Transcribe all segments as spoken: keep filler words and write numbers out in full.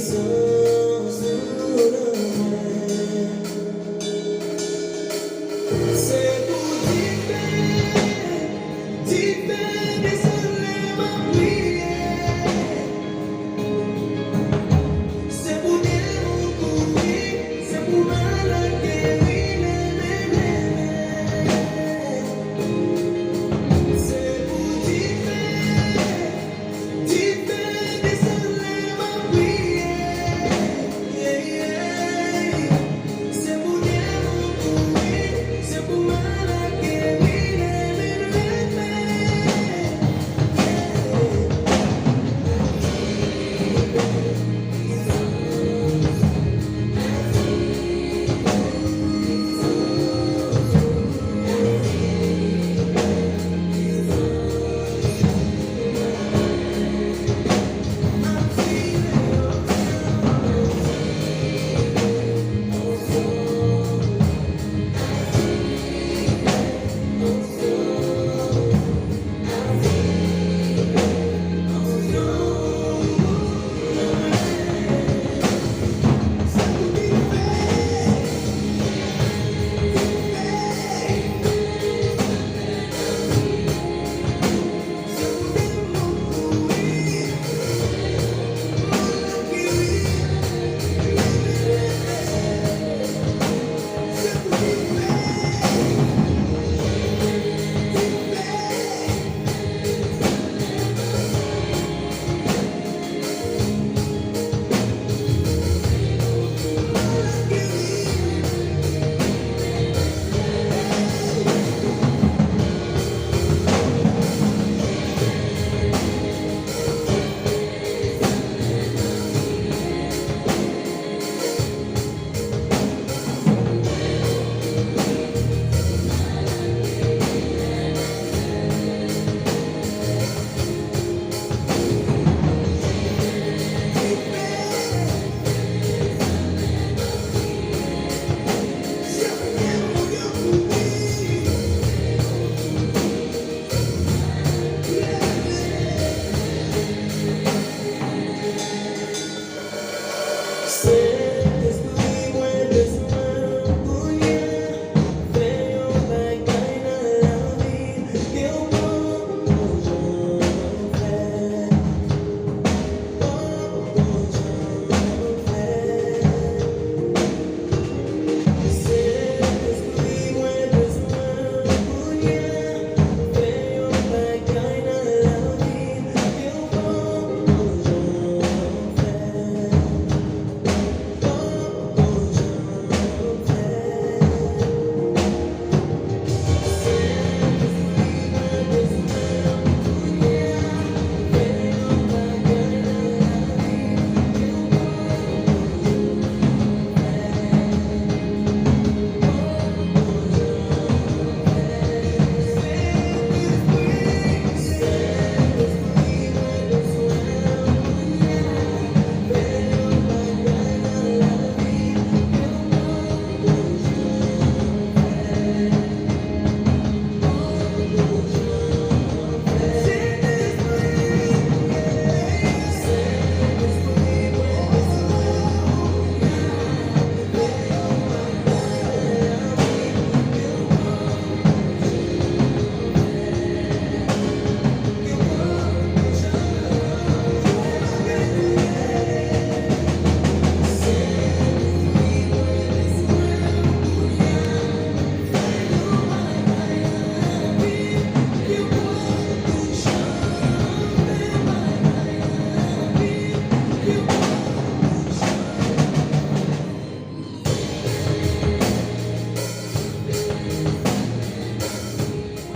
Se pou dife, dife desann lè m ap priye. Se pou demon kouri, se pou malad geri, leve, leve. Se pou dife, dife desann lè m ap priye. Yeah, yeah. Se pou demon kouri, se pou malad geri, leve, leve. Sentespri, mwen bezwen w kounye a. Fè yon bagay nan lavi m ke w poko janm fè. Poko janm fè. Sentespri, mwen bezwen w kounye a. Fè yon bagay nan lavi m ke w poko janm fè.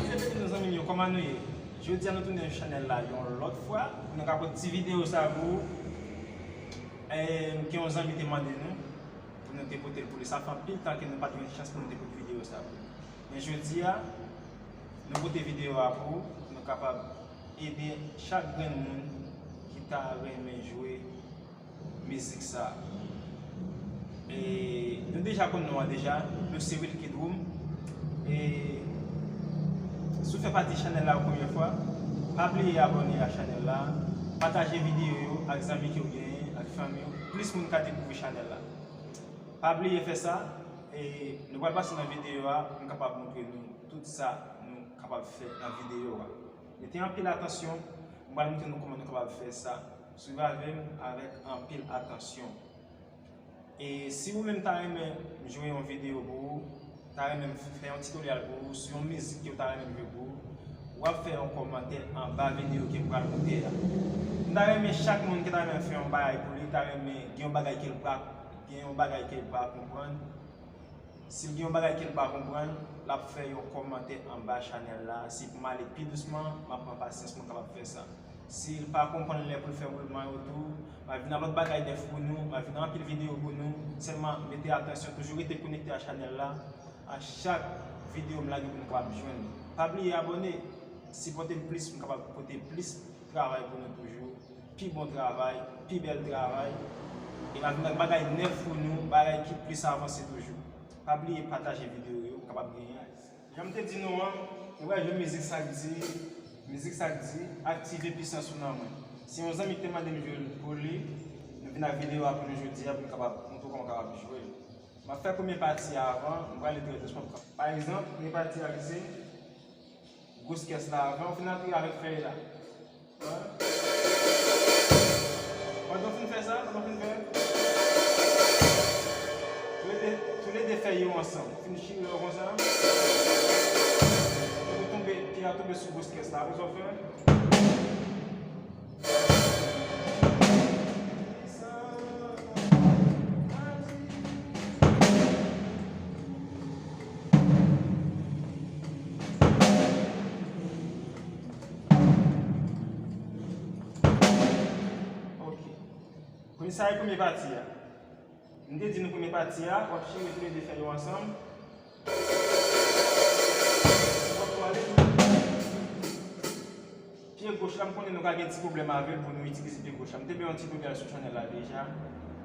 Bondye beni nou, zanmi m yo, kòman nou ye? Jodi a nou tounen sou chanèl la yon lòt fwa pou nou ka pote ti videyo sa pou ou. E, gen yon zanmi te mande nou pou nou te pote l pou li. Sa fè anpil tan ke nou pa t jwenn chans pou nou te pote videyo sa pou li. Men jodi a, nou pote videyo a pou ou, pou nou kapab ede chak grenn moun ki ta renmen jwe mizik sa. E, nou deja konn non an deja, nou se Wilky Droom. E, si w fè pati chanèl la pou premye fwa, pa bliye abòne a chanèl la, pataje videyo yo ak zanmi ke w genyen, ak fanmi w, plis moun ka dekouvri chanèl la. Pa bliye fè sa, e nou pral pase nan videyo a pou m kapab montre nou tout sa nou kapab fè nan videyo a. Mete anpil atansyon, m pral montre nou kòman nou kapab fè sa. Swiv avè m avèk anpil atansyon. E si ou menm ta renmen m jwe yon videyo pou ou, ta renmen m fè yon titoryal pou ou sou yon mizik ke w ta renmen m jwe pou ou, w ap fè yon kòmantè anba videyo ke m pral monte a. M ta renmen chak moun ki ta renmen m fè yon bagay pou li, ta renmen gen yon bagay ke l pa, gen yon bagay ke l pa konprann. Si l gen yon bagay ke l pa konprann, l ap fè yon kòmantè anba chanèl la. Si pou m ale pi dousman, m ap pran pasyans pou m kapab fè sa. Si l pa konprann lè pou l fè woulman yo tou, m ap vin ak lòt bagay nèf pou nou, m ap vin ak anpil videyo pou nou. Sèlman mete atansyon, toujou rete konekte a chanèl la. A chak videyo m lage pou nou kapab jwenn li. Pa bliye abòne, sipòte m plis pou m kapab pote plis travay pou nou toujou. Pi bon travay, pi bèl travay. E m ap vin ak bagay nèf pou nou, bagay ki plis avanse toujou. Pa bliye pataje videyo yo, pou kapab genyen. Jan m te di nou an, nou pral jwe mizik sa k di, mizik sa k di, aktive pisans ou nan mwen. Se yon zanmi ki te mande m jwe l pou li, nou vin ak videyo a pou nou jodi a, pou nou kapab montre w kòman w kapab jwe l. M ap fè premye pati a avan, m prale trè dousman. Pa egzanp, premye pati a ki se gwo kès la avan, ou fin antre avèk fèy la. Pandan w fin fè sa, pandan w fin fè, toulede, toulede fèy yo ansanm. Ou fin chire yo konsa. Epi w tonbe, pye a tonbe sou gwo kès la. Apre sa, w fè. Ok. Premye, sa e premye pati a. M te di nou premye pati a, w ap chire toulede fèy yo ansanm. W ap pwale. Pye goch la, m konnen nou ka gen ti pwoblèm avè l pou nou itilize pye goch la. M te fè yon titoryal sou chanèl la deja,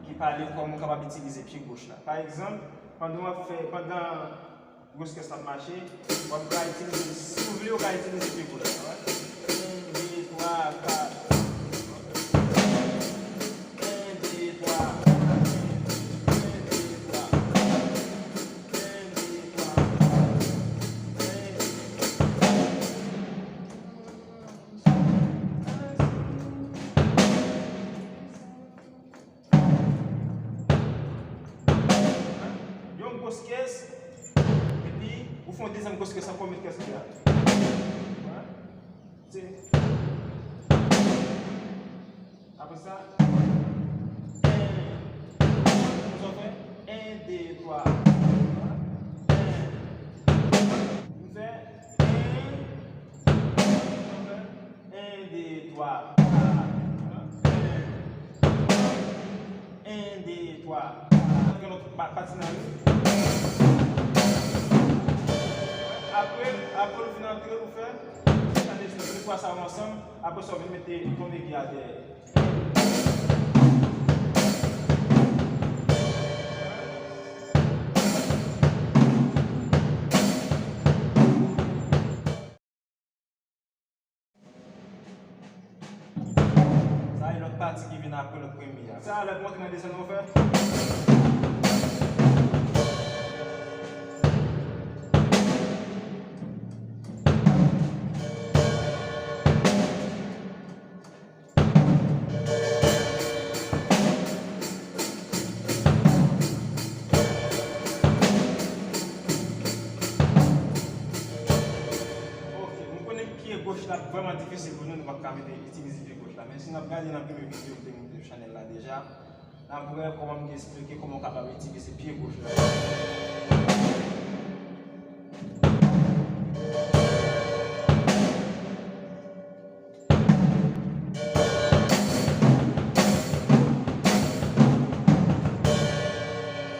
ki pale kòman w kapab itilize pye goch la. Pa egzanp, pandan w ap fè, pandan gwo kès la ap mache, w ap ka itilize, si w vle, w ka itilize pye goch la. En, de, twa, kat. En, de, twa, kat. En, de, twa, kat. En, de, twa, kat. En, de, twa, kat. Yon gwo kès, epi ou fè yon dezyèm gwo kès ankò, met kès li a. Se. Apre sa, en, nou fè en, de, twa. En. Nou fè en, nou fè en, de, twa. En, de, twa. Gen lòt pa-, pati nan li. Apre, apre ou fin antre, ou fè chante de twa sa yo ansanm. Apre sa, ou vin mete ton egi a dèyè. Sa e lòt pati ki vin apre lòt premye a. Sa a, lè pou antre nan dezyèm nan, ou fè. Ok, m konnen pye goch la vrèman difisil pou nou, nou p ap ka mete, itilize pye goch la. Men si n ap gade nan premye videyo m te monte sou chanèl la deja, n ap wè kòman m te esplike kòman w kapab itilize pye goch la.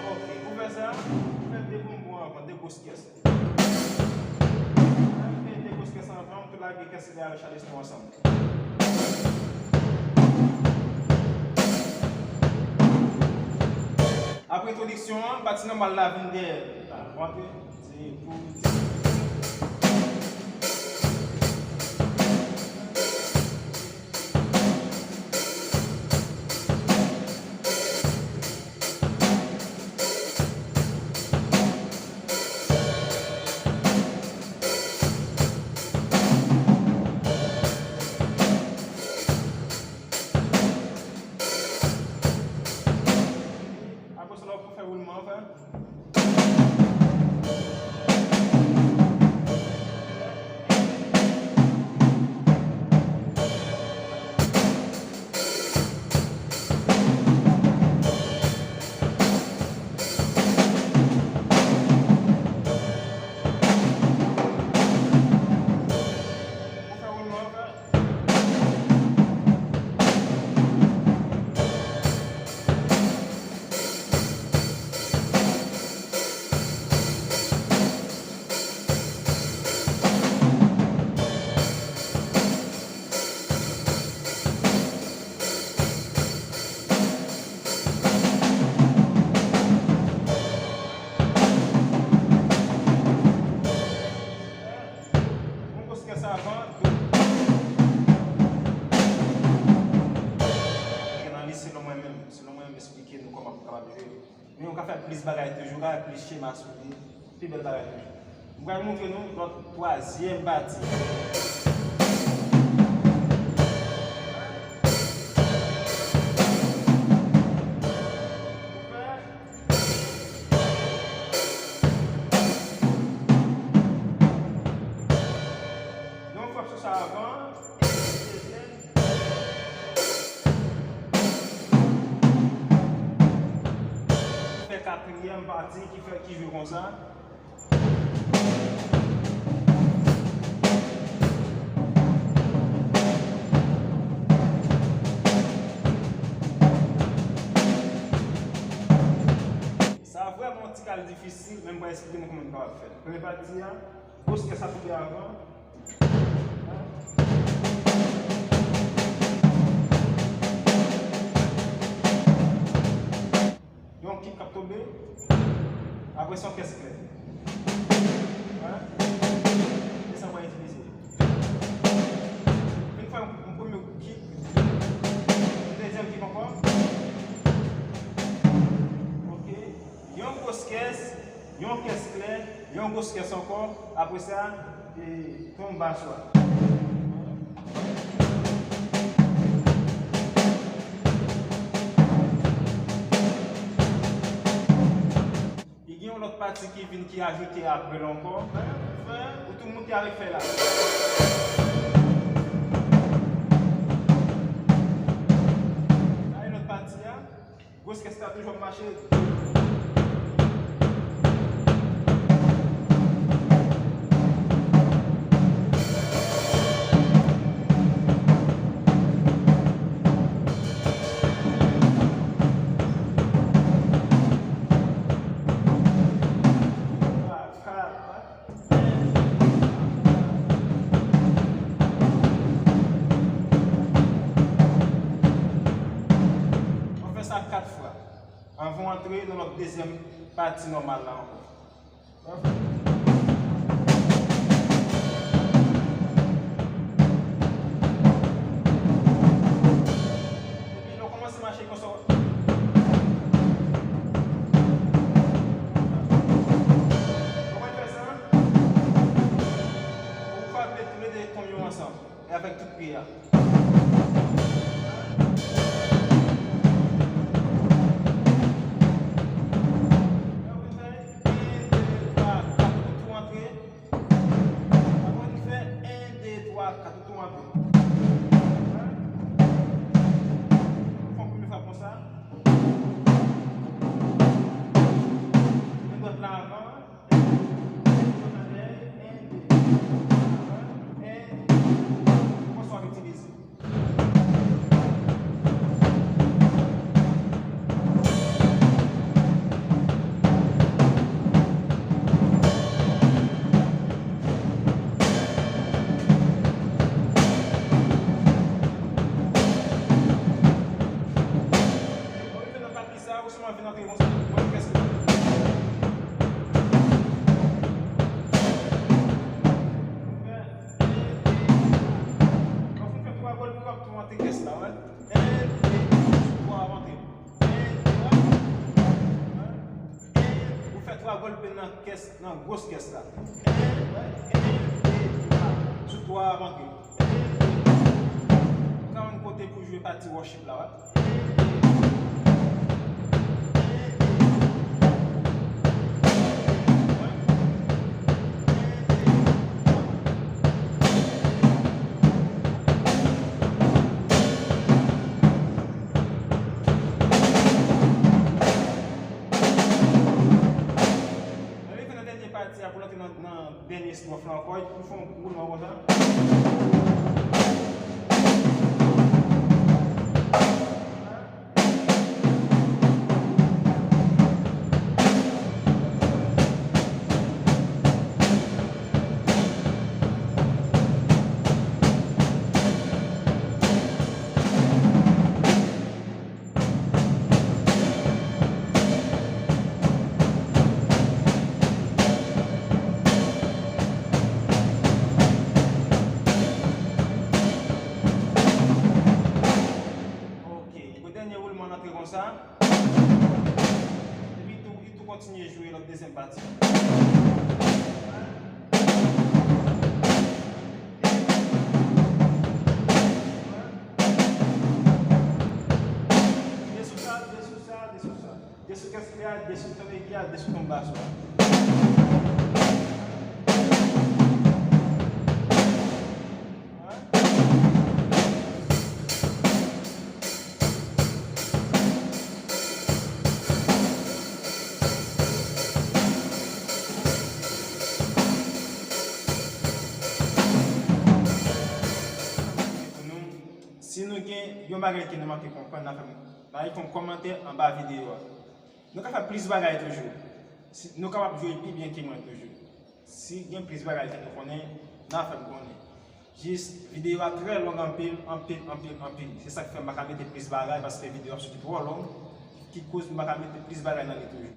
Ok, pou fè sa, fè de bonbon avan, de gwo kès. Fè de gwo kès avan, m tou lage kès la, chale nou ansanm. Apre entwodiksyon an, pati nòmal la vin dèyè. Ou antre, se pou. Sa, Nan li, selon mwen menm, selon mwen menm, esplike nou kòman pou kapab jwe. Men ou ka fè plis bagay toujou, ou ka fè plis chema sou li, pi bèl bagay toujou. M pral montre nou lòt twazyèm pati. Yon frap sou sa avan, e dezyèm. Fè katriyèm pati ki fè, ki jwe konsa. Sa vrèman yon ti kal difisil, men m pral esplike nou kòman nou kapab fè l. Premye pati a, gwo kès sa tonbe avan. Yon kik k ap tonbe. Apre sa, yon kès klè. Wè. E sa mwen itilize. Fin fè yon, yon premye kik. Yon dezyèm kik ankò. Ok. Yon gwo kès. Yon kès klè, yon gwo kès ankò, apre sa, e, tonm bas la. Li gen yon lòt pati ki vin, ki ajoute apre l ankò. Fè, ou tou moute avèk fè la. Sa e lòt pati a. Gwo kès la toujou ap mache. Ann fè sa kat fwa. Anvan w antre nan lòt dezyèm pati nòmal la ankò. Epi lè w kòmanse mache konsa, ou konn fè sa? Ou frape toulede tonm yo ansanm. E avèk tout pye a. Lè w fin fè en, de, twa, kat, ou tou antre. Apre w fin fè en, de, twa, kat, ou tou antre. Fè yon premye frap konsa. Men dwèt la avan. Sa, ou sèlman vin antre konsa, mwen prèske. Fè en, de, twa. Lè w fin fè twa gòl, w ap tou antre kès la, wè. En, de, twa, w ap antre. En, twa. En, ou fè twa gòl pen nan kès, nan gwo kès la. En, en, de, twa. Sou twa a manke. En, de. Ou ka jwenn kote pou jwe pati worship la, wè. En, de. En, de. Dènye stwòf la ankò, epi nou fè yon gwo woulman konsa. Ok, pou dènye woulman antre konsa. Epi tou, li tou kontinye jwe lòt dezyèm pati. Desou sa, desou sa, desou sa. Desou kès li a, desou ton egi a, desou ton bas la. Pou nou, si nou gen yon bagay ke nou manke konprann, n a fè, n a fè yon kòmantè anba videyo a. Nou ka fè plis bagay toujou. Si, nou kapab jwe pi byen ke mwen toujou. Si gen plis bagay ke nou konnen, n a fè m konnen. Jis, videyo a trè long anpil, anpil, anpil, anpil. Se sa k fè m pa ka mete plis bagay, paske videyo a soti twò long, ki koz m pa ka mete plis bagay nan li toujou.